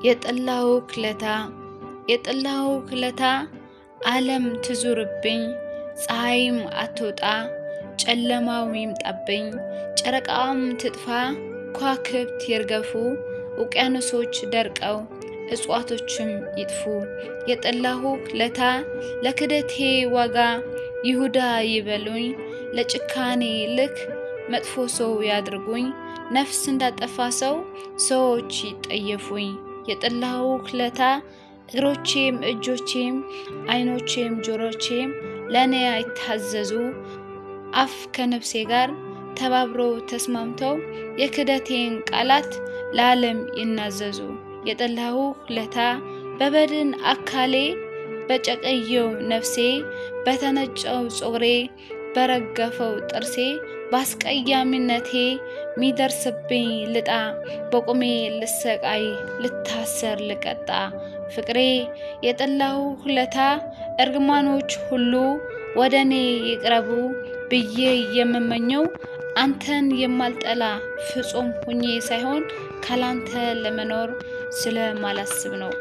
የጠላሁህ ለታ የጠላሁህ ለታ ዓለም ትዙርብኝ፣ ፀሐይም አትውጣ፣ ጨለማው ይምጣብኝ፣ ጨረቃም ትጥፋ፣ ከዋክብት ይርገፉ፣ ውቅያኖሶች ደርቀው እጽዋቶችም ይጥፉ። የጠላሁህ ለታ ለክደቴ ዋጋ ይሁዳ ይበሉኝ፣ ለጭካኔ ልክ መጥፎ ሰው ያድርጉኝ፣ ነፍስ እንዳጠፋ ሰው ሰዎች ይጠየፉኝ። የጠላሁህ ለታ እግሮቼም እጆቼም ዓይኖቼም ጆሮቼም ለእኔ አይታዘዙ፣ አፍ ከነፍሴ ጋር ተባብሮ ተስማምተው የክደቴን ቃላት ለዓለም ይናዘዙ። የጠላሁህ ለታ በበድን አካሌ በጨቀየው ነፍሴ በተነጨው ጾግሬ በረገፈው ጥርሴ በአስቀያሚነቴ ሚደርስብኝ ልጣ፣ በቁሜ ልሰቃይ ልታሰር ልቀጣ። ፍቅሬ የጠላሁህ ለታ እርግማኖች ሁሉ ወደ እኔ ይቅረቡ ብዬ የምመኘው አንተን የማልጠላ ፍጹም ሁኜ ሳይሆን ካላንተ ለመኖር ስለማላስብ ነው።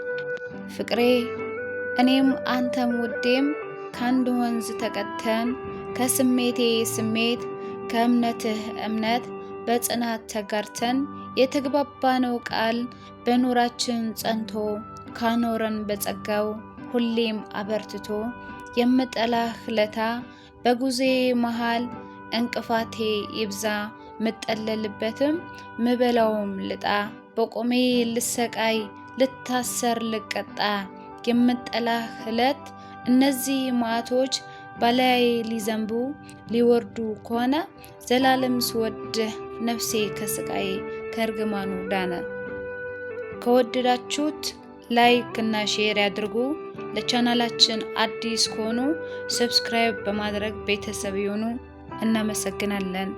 ፍቅሬ እኔም አንተም ውዴም ከአንድ ወንዝ ተቀድተን፣ ከስሜቴ ስሜት ከእምነትህ እምነት በጽናት ተጋርተን፣ የተግባባነው ቃል በኑራችን ጸንቶ ካኖረን በጸጋው ሁሌም አበርትቶ። የምጠላህ ለታ በጉዜ መሃል እንቅፋቴ ይብዛ፣ ምጠለልበትም ምበላውም ልጣ፣ በቆሜ ልሰቃይ ልታሰር ልቀጣ። የምጠላህ እለት እነዚህ መዓቶች በላዬ ሊዘንቡ ሊወርዱ ከሆነ፣ ዘላለም ስወድህ ነፍሴ ከስቃይ ከእርግማኑ ዳነ። ከወደዳችሁት like እና share ያድርጉ። ለቻናላችን አዲስ ከሆኑ subscribe በማድረግ ቤተሰብ ይሁኑ። እናመሰግናለን።